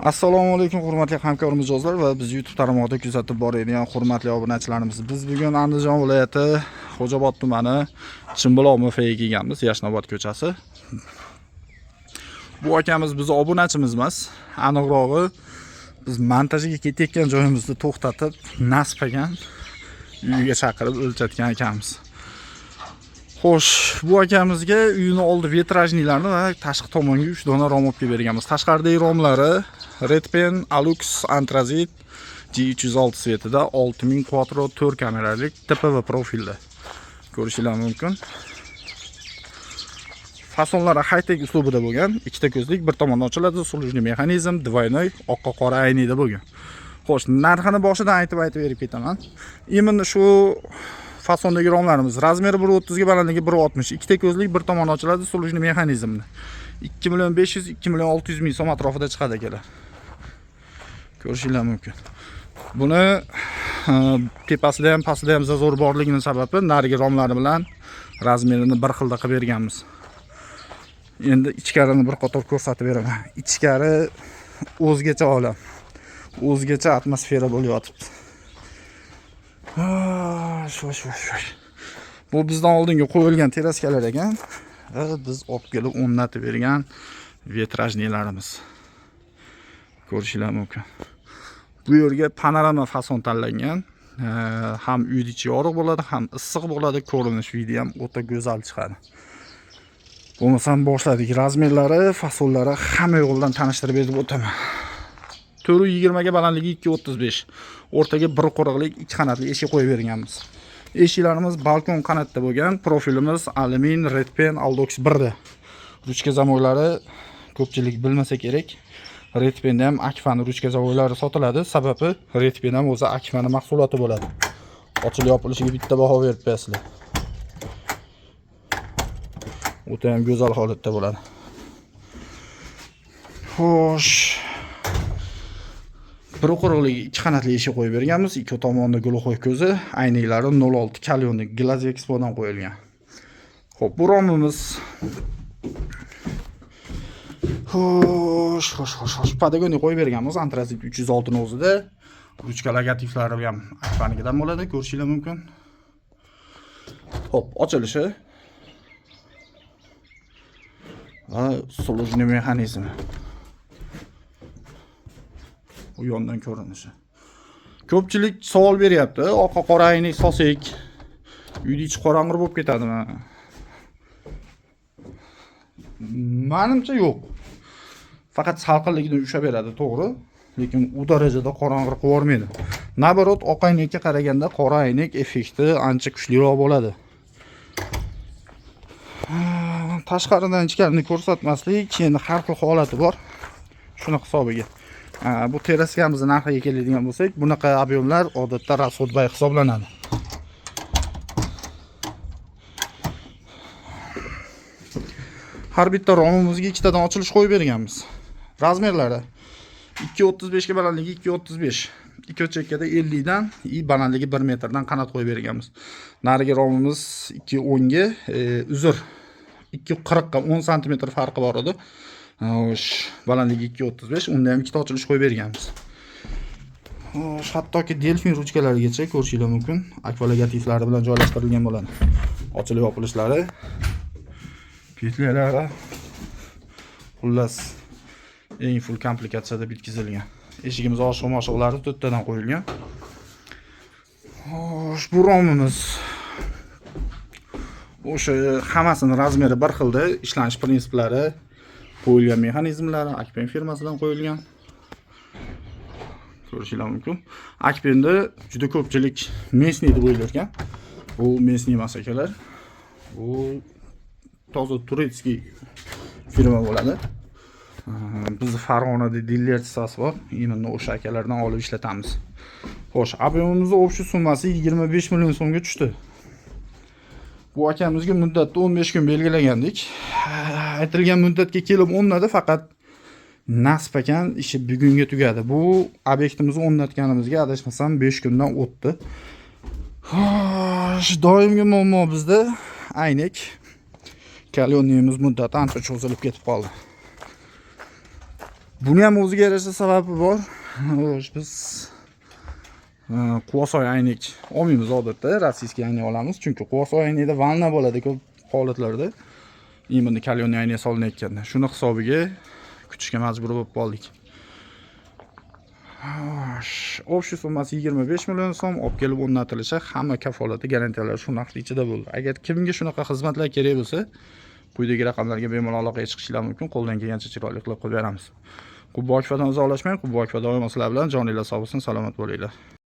Assalomu alaykum, hurmatli hamkor mijozlar va biz YouTube tarmog'ida kuzatib boradigan hurmatli obunachilarimiz. Biz bugun Andijon viloyati Xo'jaobod tumani Chimbuloq MFga kelganmiz, Yashnobod ko'chasi. Bu akamiz bizni obunachimiz emas, aniqrog'i biz montajga ketayotgan joyimizda to'xtatib, nasib ekan uyiga chaqirib o'lchatgan ekanmiz. Xo'sh, bu akamizga uyini oldi витражный larni va tashqi tomonga 3 dona rom olib kelib berganmiz. Tashqaridagi romlari Redpen Alux Antrazit G306 цвет ida 6000 Quattro 4 kameralik TPV profilda. Ko'rishinglar mumkin. Fasonlari high-tech uslubida bo'lgan, ikkita ko'zlik, bir tomondan ochiladi, сложный mexanizm, двойной, oqqa qora aynida bo'lgan. Xo'sh, narxini boshidan aytib berib ketaman. Именно shu fasondagi romlarimiz razmeri 1.30 ga, balandligi 1.60, ikkita ko'zlik, bir tomoni ochiladi, сложный mexanizmni. 2 million 500, 2 million 600 ming so'm atrofida chiqadi, akalar. Ko'rishinglar mumkin. Buni tepasida ham, pastida ham зазор borligini sababi narigi romlari bilan razmerini bir xilda qilib berganmiz. Endi ichkarini bir qator ko'rsatib beraman. Ichkari o'zgacha olam. O'zgacha atmosfera bo'lib yotibdi. Shu. Bu bizdan oldingi qo'yilgan teraskalar ekan. Va biz olib kelib o'rnatib bergan витражный larimiz. Ko'rishinglar mumkin. Bu yerga panorama fason tanlangan. Ham uyni ichi yorug' bo'ladi, ham issiq bo'ladi, ko'rinish вид i ham o'ta go'zal chiqadi. Bo'lmasam boshladik. Razmerlari, fasonlari hamma yo'ldan tanishtirib berib o'taman. 4.20 ga, balandligi 2.35. O'rtaga bir qirqlik ikki qanatli eshik qo'yib berganmiz. Eshiklarimiz balkon qanatda bo'lgan. Profilimiz alyumin Redpen Aldox 1 da. Ruchka zamoylari ko'pchilik bilmasa kerak. Redpenda ham Akfani ruchka zamoylari sotiladi. Sababi Redpen ham o'zi Akfani mahsuloti bo'ladi. Ochilib yopilishiga bitta baho berib qo'yasizlar. O'ta ham go'zal holatda bo'ladi. Xo'sh. Bir qirqlik ikki qanatli eshik qo'yib berganmiz. Ikki tomonda глухой ko'zi, aynaklari 0.6 каленый Glass Expodan qo'yilgan. Xo'p, bu romimiz. Xo'sh, xo'sh, xo'sh, xo'sh. Подоконник qo'yib berganmiz Antrazit 306 ni o'zida. Ruchka logotiplari ham Akfanikidan bo'ladi, ko'rishinglar mumkin. Xo'p, ochilishi va сложный mexanizmi. U yondan ko'rinishi. Ko'pchilik savol beryapti. Oqa qora aynak solsak, uyni ichi qorong'i bo'lib ketadimi? Manimcha yo'q. Faqat salqinligini ushlab beradi, to'g'ri, lekin u darajada qorong'i qilib yubormaydi. Наоборот, oq aynakka qaraganda qora aynak effekti ancha kuchliroq bo'ladi. Tashqaridan ichkarini ko'rsatmaslik, endi har xil holati bor. Shuni hisobiga. Bu teraskamizni narxiga keladigan bo'lsak, bunaqa объем lar odatda расход bay hisoblanadi. Har bitta romimizga ikkitadan ochilish qo'yib berganmiz. Razmerlari 2.35 ga, balandligi 2.35. Ikki chekkada 50 dan и balandligi 1 metrdan qanot qo'yib berganmiz. Narigi romimiz 2.10 ga, uzr, 2.40 ga 10 sm farqi bor edi. Xo'sh, balandligi 2.35, unda ham ikkita ochilish qo'yib berganmiz. Xo'sh, hattoki delfin ruchkalarigacha ko'rishinglar mumkin. Akfa logotiplari bilan joylashtirilgan bo'ladi. Ochilib yopilishlari, петля lari, xullas, eng full komplikatsiyada bitkazilgan. Eshigimiz oshiq moshiqlari to'rttadan qo'yilgan. Xo'sh, bu romimiz o'sha hammasini razmeri bir xilda, ishlanish prinsiplari, qo'yilgan mexanizmlari Akpen firmasidan qo'yilgan. Ko'rishinglar mumkin. Akpenda juda ko'pchilik местный deb o'ylarkan. Bu местный emas, akalar. Bu toza турецкий firma bo'ladi. Bizni Farg'onada дилерство si bor. Именно o'sha akalardan olib ishlatamiz. Xo'sh, объем imizni общий summasi 25 million so'mga tushdi. Bu akamizga muddatni 15 kun belgilagandik. Aytilgan muddatga kelib o'rnadi, faqat nasib ekan ishi bugunga tugadi. Bu obyektimizni o'rnatganimizga adashmasam 5 kundan o'tdi. Xo'sh, doimgi muammo bizda aynak. Каленый imiz muddati ancha cho'zilib ketib qoldi. Buni ham o'ziga yarasha sababi bor. Xo'sh, biz Quvasoy aynak olmaymiz odatda, российский aynak olamiz, chunki Quvasoy aynakda волна bo'ladi ko'p holatlarda. Именно каленый aynak solinayotganda. Shuni hisobiga kutishga majbur bo'lib qoldik. Xo'sh, общий summasi 25 million so'm, olib kelib o'rnatilishi, hamma kafolati, garantiyalari shu narxni ichida bo'ldi. Agar kimga shunaqa xizmatlar kerak bo'lsa, quyidagi raqamlarga bemalol aloqaga chiqishinglar mumkin. Qo'ldan kelgancha chiroyli qilib qo'yib beramiz. Qubbo Akfadan uzoqlashmang, Qubbo Akfa doimo sizlar bilan. Joninglar sog' bo'lsin, salomat bo'linglar.